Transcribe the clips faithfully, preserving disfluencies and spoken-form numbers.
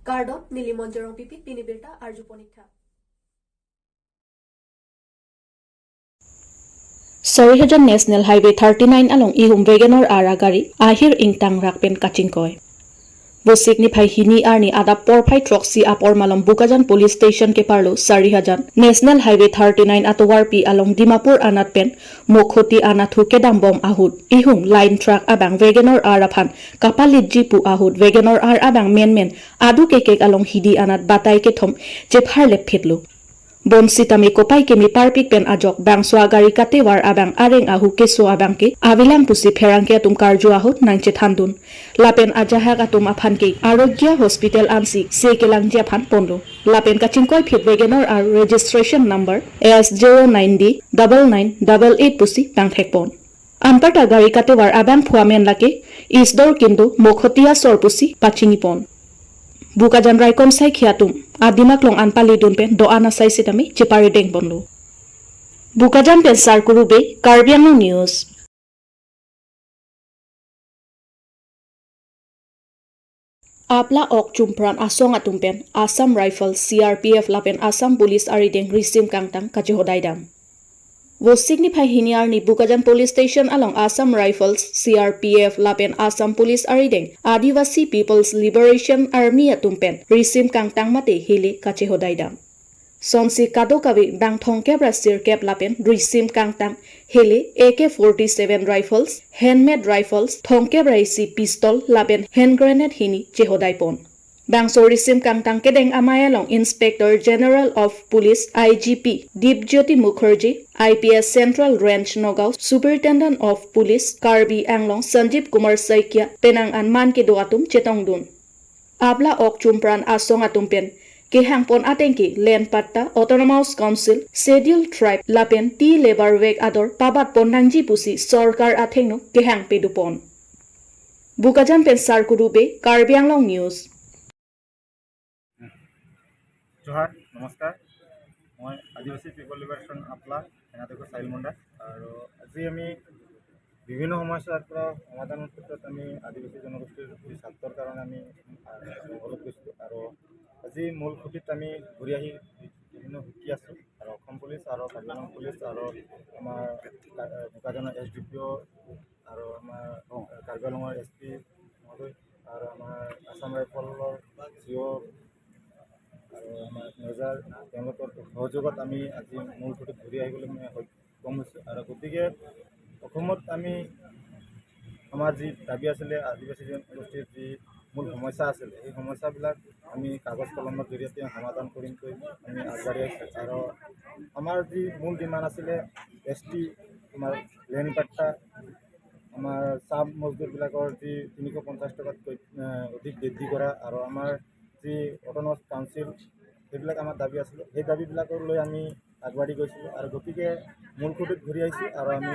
Kardom, neli Monjorong Pipi, pini birta arju ponik tha. Sarihajan National Highway thirty-nine along ihum Wagon R agari ahir ingtang rak pen kachingkoi. Vosik niphai hini arni adap porphai throksi apor malom Bokajan Police Station keparlo Sarihajan National Highway thirty-nine atovarpi along Dimapur anat pen Mokhoti anathu kedam bom ahut ihum line truck abang Wagon R aphan kapalitji pu ahut Wagon R abang menmen adu kekek along hidi anat batai kethom chepharlep phitlo. Bonsitame kopai keme parpik pen ajok bangso agari katevar abang areng ahu keso abangke avelang pusi pherangke atum karju ahut nangchethandun. Lapen ajahak atum aphanke Arogya Hospital ansi se kelangji aphan ponlo. Lapen kachingkoi phit Wagon R registration number S zero nine D double nine double eight pusi pangthek pon. Anparta gari katevar abang phu amen lake Isdor Kindo Mokhoti asor pusi pachini pon. Bokajan raikom saikhi atum adim aklong an palidun pen do-an asai sitame cheparideng ponlo. Bokajan pen Sarkuru Bey, Karbi Anglong News. Apla ok chumpran asong atum pen Assam Rifles, C R P F lapen Assam Police arideng risim kangtang kachehodai dam. Vosik niphai hini arni Bokajan Police Station along Assam Rifles, C R P F lapen Assam Police arideng Adivasi People's Liberation Army atum pen risim kangtang mate hele kachehodai dam. Sonsi kadokave bang thomkep ra sirkep lapen risim kangtang hele A K forty-seven rifles, handmade rifles, thomkep ra isi pistol lapen hand grenade hini chehodai pon. Bangso risim kangtang kedeng amei along Inspector General of Police, I G P, Dipjyoti Mukherjee, I P S Central Range Nagaon, Superintendent of Police, Karbi Anglong, Sanjeev Kumar Saikia, penang an man kedo atum chetongdun. Apla ok chumpran asong atum pen kehang pon atengke Land Patta, Autonomous Council, Scheduled Tribe lapen Tea Labour Wage ador pabat pon nangji pusi sorkar athengno kehang pedo pon. Bokajan pen Sarkuru Bey, Karbi Anglong News. Zuha, নমস্কাৰ। মই আদিবাসী people liberation আপলা, সেনাধ্যক্ষ চাইল মুণ্ডা। আৰু আজি আমি বিভিন্ন সমস্যাৰ পৰা সমাধানৰ ক্ষেত্ৰত আমি আদিবাসী জনগোষ্ঠীৰ যি স্বাৰ্থৰ কাৰণে আমি, আহ, জংঘলত গৈছিলোঁ। আৰু আজি মূল খুঁটিত আমি ঘূৰি আহি বিভিন্ন সুখী আছোঁ। আৰু অসম পুলিচ আৰু কাৰ্বি আংলং পুলিচ আৰু আমাৰ কা-, বোকাজানৰ এছ ডি পি অ' আৰু আমাৰ কাৰ্বি আংলঙৰ এছ পি মহোদয় আৰু আমাৰ আছাম ৰাইফলৰ চি অ' আৰু আমাৰ মেজাৰ, তেওঁলোকৰ সহযোগত আমি আজি মূল খুঁটিত ঘূৰি আহিবলৈ মানে সক্ষম হৈছোঁ। আৰু গতিকে অসমত আমি আমাৰ যি দাবী আছিলে, আদিবাসী জনগোষ্ঠীৰ যি মূল সমস্যা আছিলে, সেই সমস্যাবিলাক আমি কাগজ কলমৰ জৰিয়তে সমাধান কৰিমকৈ আমি আগবাঢ়ি আহিছোঁ। আৰু আমাৰ যি মূল ডিমাণ্ড আছিলে এছ টি, আমাৰ লেণ্ড পাট্টা, আমাৰ চাহ মজদুৰবিলাকৰ যি তিনিশ পঞ্চাছ টকাতকৈ, এ, অধিক বৃদ্ধি কৰা আৰু আমাৰ যি অট'নমাছ কাউন্সিল, সেইবিলাক আমাৰ দাবী আছিলে। সেই দাবীবিলাকক লৈ আমি আগবাঢ়ি গৈছিলোঁ আৰু গতিকে মূল খুঁটিত ঘূৰি আহিছোঁ। আৰু আমি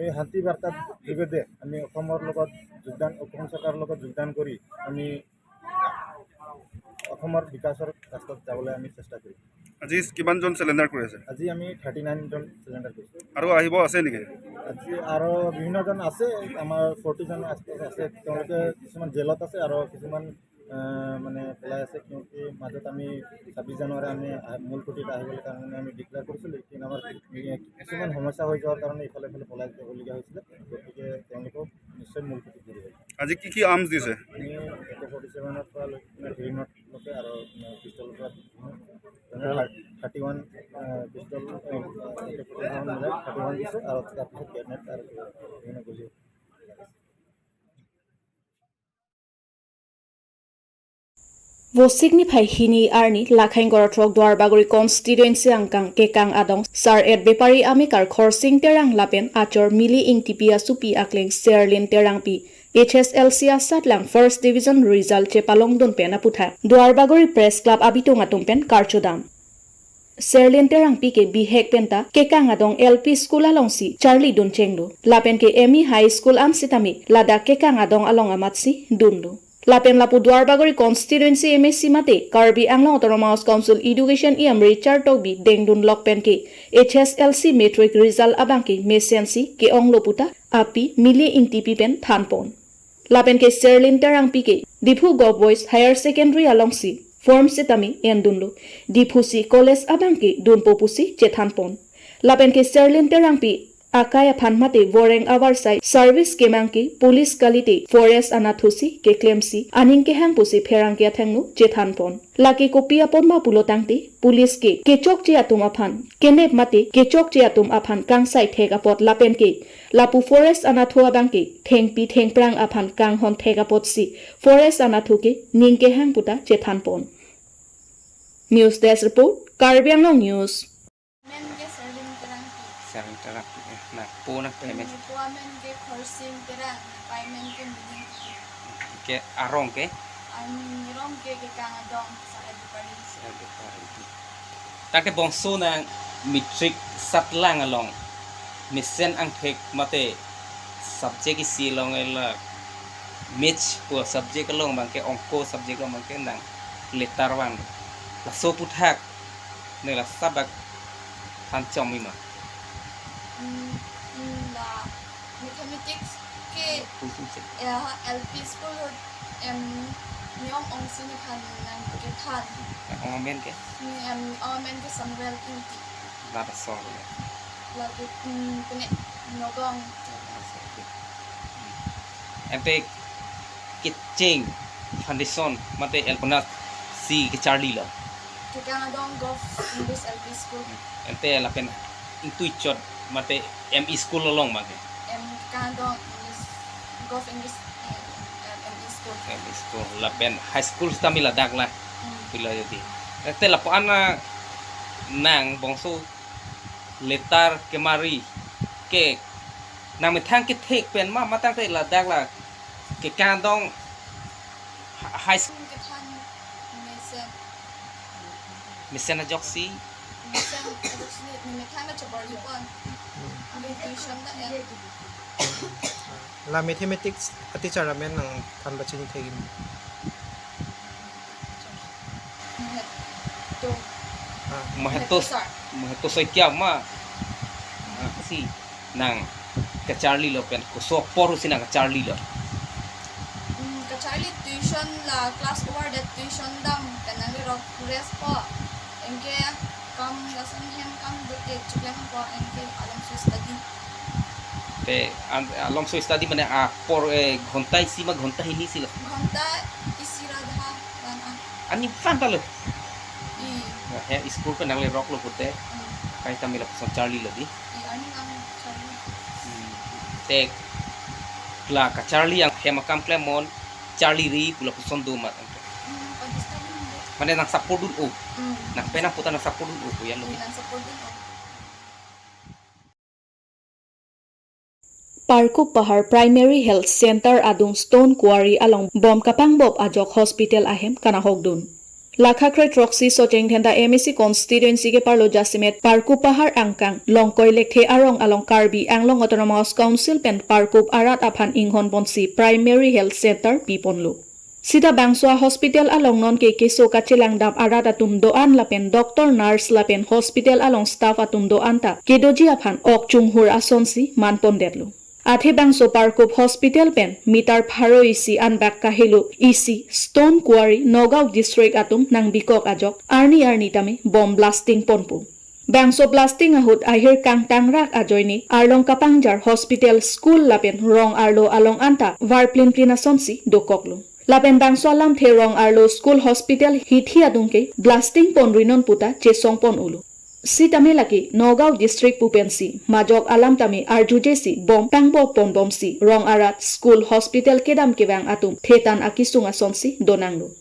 এই শান্তি বাৰ্তাৰ যোগেদি আমি অসমৰ লগত যোগদান, অসম চৰকাৰৰ লগত যোগদান কৰি আমি অসমৰ বিকাশৰ ৰাস্তাত যাবলৈ আমি চেষ্টা কৰিম। আজি কিমানজন চাৰেণ্ডাৰ কৰি আছে? আজি আমি থাৰ্টি নাইনজন চাৰেণ্ডাৰ কৰিছোঁ। আৰু আহিব আছে নেকি? আজি আৰু বিভিন্নজন আছে, আমাৰ ফৰ্টিজন আশে-পাশে আছে। তেওঁলোকে কিছুমান জেলত আছে আৰু কিছুমান, আহ, মানে পলাই আছে। কিয়কি মাজত আমি ছাব্বিছ জানুৱাৰী আমি আহ, মূল খুঁটিত আহিবলৈ কাৰণে আমি ডিক্লেয়াৰ কৰিছিলোঁ, কিন্তু আমাৰ কিছুমান সমস্যা হৈ যোৱাৰ কাৰণে ইফালে ইফালে পলাই যাবলগীয়া হৈছিলে। গতিকে তেওঁলোকক নিশ্চয় মূল খুঁটিত ঘূৰি আহিব। আজি কি কি আৰ্মছ দিছে? আমি এ কে ফৰ্টি ছেভেনৰ পৰা লৈ কিনে গ্ৰেনেডলৈকে আৰু, মানে, পিষ্টলৰ পৰা, মানে, থাৰ্টি ওৱান, আহ, পিষ্টল, আহ, এ কে ফৰ্টি ছেভেন মিলাই থাৰ্টি ওৱান দিছে আৰু তাৰপিছত গ্ৰেনেড আৰু বিভিন্ন গুলী। Vosik niphai hini arni Lakhaing Goratrok Duarbagori constituency angkang kekang adong sar-et bepari amekar Khorsing Terang lapen achor Mili Ingtipi asopi akleng Serlin Terangpi H S L C asatlang first division result chepalongdun pen aphuthak Duarbagori Press Club abitung atum pen karchodam. Serlin Terangpi ke bihek penta kekang adong L P school alongsi charlidun chenglo. Lapen ke M E high school an sitame ladak kekang adong along amatsi dunlo. Lapen lapu Duarbagori constituency M A C mate Karbi Anglong Autonomous Council Education E M Richard Tokbi dengdunlok pen ke H S L C matric result abangke mesensi ke-onglo puta api Mili Ingtipi pen thanpon. Lapen ke Serlin Terangpi ke Diphu Govt Boys Higher Secondary alongsi form sitame endunlo. Diphu C College abang ke dunpo pusi chethanpon. Lapen ke Serlin Terangpi akai aphan mate voreng avarsai service kemang ke police kalite forest anatthu si keklemsi aning kehang pusi pherangke athengno chethanpon. Lake kopi apot ma pulo tangte police ke kechokche atum aphan kenep mate kechokche atum aphan kangsai thek apot lapen ke lapu forest anatthu abang ke thengpi thengphrang aphan kanghon thek apotsi forest anatthu ke ning kehang puta chethanpon. News Desk Report, Karbi Anglong News. Men ke Serlin Terangpi. Serlin Terangpi, eh, nangpo nangpei men. Nangpo amen ke Khorsing Terang, nangpei men ke Miling Terang. Ke arong ke? Arong ke Kekang Adong, Sar Adipari. Sar Adipari. Tangte bangso nang matric satlang along mesen angthek mate subject isi along ela maths pu subject along abang ke, ongko subject along abang ke nang letter vang. Laso aphuthak ne la sabak than chom ima. Hmm, hmm, la mathematics ke, kusum se. Ya, L P school em, niom ongsi nephan nang kethan. Ong amen ke? Ni em, ong amen ke Samuel Ingti. Lata song. Lake, hmm, pene Nagaon. Ante kecheng foundation mate elpona si kecharlilo. Kekang Adong Govt English L P School. Ante lapen ingtuichot mate M E school along mate. Em, Kekang Adong English, Govt English, eh, eh, M E school. M E school lapen high school sitame ladak la. Hmm. Pilo jadi. Ante lapu-an nang bangso letter kemari ke nang methang kethek pen ma matang te ladak la Kekang Adong ha-, high school. Kethan mesen. Mesen ajoksi. Mesen ajoksi, ne methang na chobor-ipon. Ante tuition ta ya. La mathematics a teacher amen nangthan pachini thek-ik. Maheto. Ah. Maheto. Maheto sar. Maheto Saikia ma. Ah, si nang kacharlilo pen koso apor si nang kacharlilo. Hmm, kacharli tuition la class over det tuition dam pen nanglerok rest po. Anke kam lason hem kam dote chiklempo anke alomso study. Te an-, alomso study mane apor, eh, ghonta isi ma ghonta hini si lo? Ghonta isi ra dha ran an. Aningkan ta lo. I. He school pen nangleroklo pute. Hmm. Kaita me lapuson charlilo di. I, arni lang charli. Hmm. Te la kacharli abang hem akam klemnon, charli ri pu lapuson do mat. Hmm, pag-study mo. Mane nang support dun-o. Hmm. Nang penang puta nang support dun-o, kuya lo. Hmm, nang support dun-o. Parkup Pahar Primary Health Center adung Stone Quarry along bom kapangbop ajok hospital ahem kanahokdun. Lakha kre throksi Socheng Dhenta M A C constituency keparlo jasemet Parkup Pahar angkang Longkoi Lekthe arong along Karbi Anglong Autonomous Council pen Parkup arat aphan inghon ponsi Primary Health Center piponlo. Sita bangso a-hospital along non ke keso kachelang dam arat atum do-an lapen doctor, nurse lapen hospital along staff atum do-an ta kedoji aphan ok chunghur asonsi manpondetlo. Athe bangso Parkup hospital pen meter pharo isi anbak kahelo isi Stone Quarry Nagaon district atum nangbikok ajok arni arni tame bom blasting ponpo. Bangso blasting ahut ahir kangtangrak ajoine arlong kapangjar hospital, school lapen rong arlo along anta varplin plin asonsi dokoklo. Lapen bangso alamthe rong arlo, school, hospital hithi adung ke blasting ponri non puta chesong pon-olo. Sitame lake Nagaon district pu pensi majok alam tame arjujesi bom pangbop ponbomsi rong arat, school, hospital kedam kevang atum thetan akisung asonsi donanglo.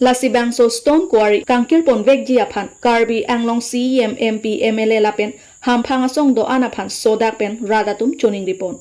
Lasi bangso Stone Quarry kangkir ponvekji aphan Karbi Anglong C E M, M P, M L A lapen hamphang asong do-an aphan sodak pen rat atum choningripon.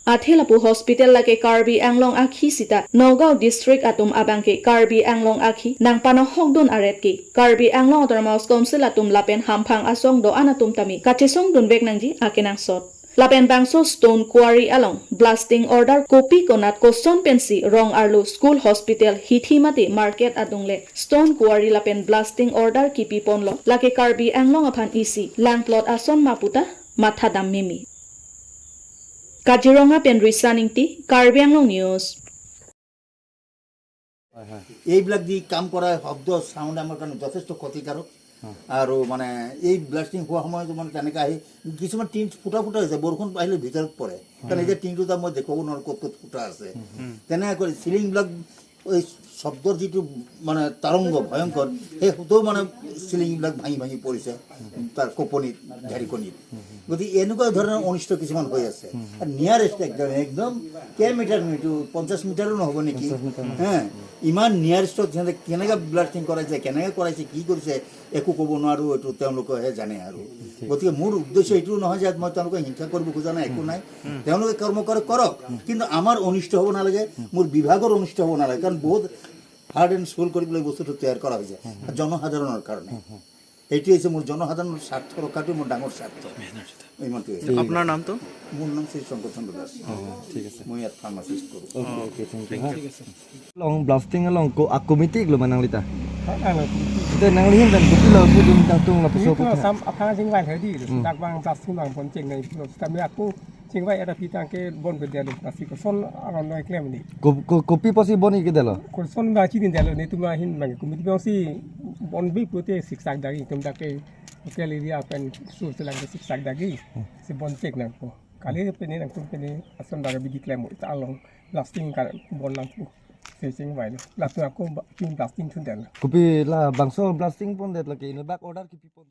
Athe lapu hospital lake Karbi Anglong akhi sita Nagaon district atum abang ke Karbi Anglong akhi nangpanahokdun aret ke Karbi Anglong Autonomous Council atum lapen hamphang asong do-an atum tame kachesongdunvek nangji akenangsot. Lapen bangso Stone Quarry along blasting order kopi konat koson pensi rong arlo, school, hospital hithi mate market adung le Stone Quarry lapen blasting order kipi ponlo, lake Karbi Anglong aphan isi langplot ason ma puta mathadam meme. Kaziranga pen Risan Ingti, Karbi Anglong News. এইবিলাক যি কাম কৰা শব্দ, চাউণ্ড আমাৰ কাৰণে যথেষ্ট ক্ষতিকাৰক। আৰু মানে এই ব্লাষ্টিং হোৱা সময়ত মানে তেনেকৈ আহি কিছুমান টিন ফুটা ফুটা হৈছে, বৰষুণ আহিলে ভিতৰত পৰে। কাৰণ এতিয়া টিনটো তাত মই দেখুৱাব নোৱাৰোঁ ক'ত ক'ত ফুটা আছে। তেনেকৈ চিলিংবিলাক এই শব্দৰ যিটো মানে তৰংগ ভয়ংকৰ, সেই শব্দও মানে চিলিংবিলাক ভাঙি ভাঙি পৰিছে তাৰ কঁপনিত, ঢেৰেকনিত। গতিকে এনেকুৱা ধৰণৰ অনিষ্ট কিছুমান হৈ আছে। আৰু নিয়াৰেষ্ট একদম, একদম কেই মিটাৰ নো এইটো, পঞ্চাশ মিটাৰো নহ'ব নেকি? পঞ্চাশ মিটাৰ নহ'ব। হে, ইমান নিয়াৰেষ্টত সিহঁতে কেনেকৈ ব্লাষ্টিং কৰাইছে, কেনেকৈ কৰাইছে, কি কৰিছে, একো ক'ব নোৱাৰোঁ, এইটো তেওঁলোকেহে জানে আৰু। গতিকে মোৰ উদ্দেশ্য এইটো নহয় যে মই তেওঁলোকক হিংসা কৰিব খোজা নাই, একো নাই। তেওঁলোকে কৰ্ম কৰে, কৰক, কিন্তু আমাৰ অনিষ্ট হ'ব নালাগে, মোৰ বিভাগৰ অনিষ্ট হ'ব নালাগে, কাৰণ বহুত হাৰ্ট এণ্ড চ'ল কৰি পেলাই বস্তুটো তৈয়াৰ কৰা হৈছে জনসাধাৰণৰ কাৰণে। এইটো হৈছে মোৰ জনসাধাৰণৰ স্বাৰ্থ ৰক্ষাটো মোৰ ডাঙৰ স্বাৰ্থ। ইমানটোৱে। আপোনাৰ নামটো? মোৰ নাম শ্ৰী শংকৰ চন্দ্ৰ দাস। অ, ঠিক আছে। মই ইয়াত ফাৰ্মাচিষ্ট কৰোঁ। Okay, okay, thank you. ঠিক আছে। Along blasting along ko a committee lo manang lita. Ang Te nangli hin pen kopilo pudun tangtung lapuso. Itu puta. Sam apa sing lain hadi. Hmm. Dak bang blasting bang pon ceng nai. Kami aku sing vai ada pitang ke bon berdalo nasi koson aron noi klem ni. Ko, ko, kopi apotsi bon kedalo? Koson ba chini dalo ni tuma hin bang committee bang si bon bi pute siksak dagi tum dak ke hotel area pen sur selang ke siksak dagi. Si bon cek nangpo. Kali pene nangtum pene ason bang bidi klem ita along blasting ka bon nangpo. Sing vai lo. Latum aku ba- pin blasting thun dalo. Kopi la bangso blasting pondet lake in back order kipi pon.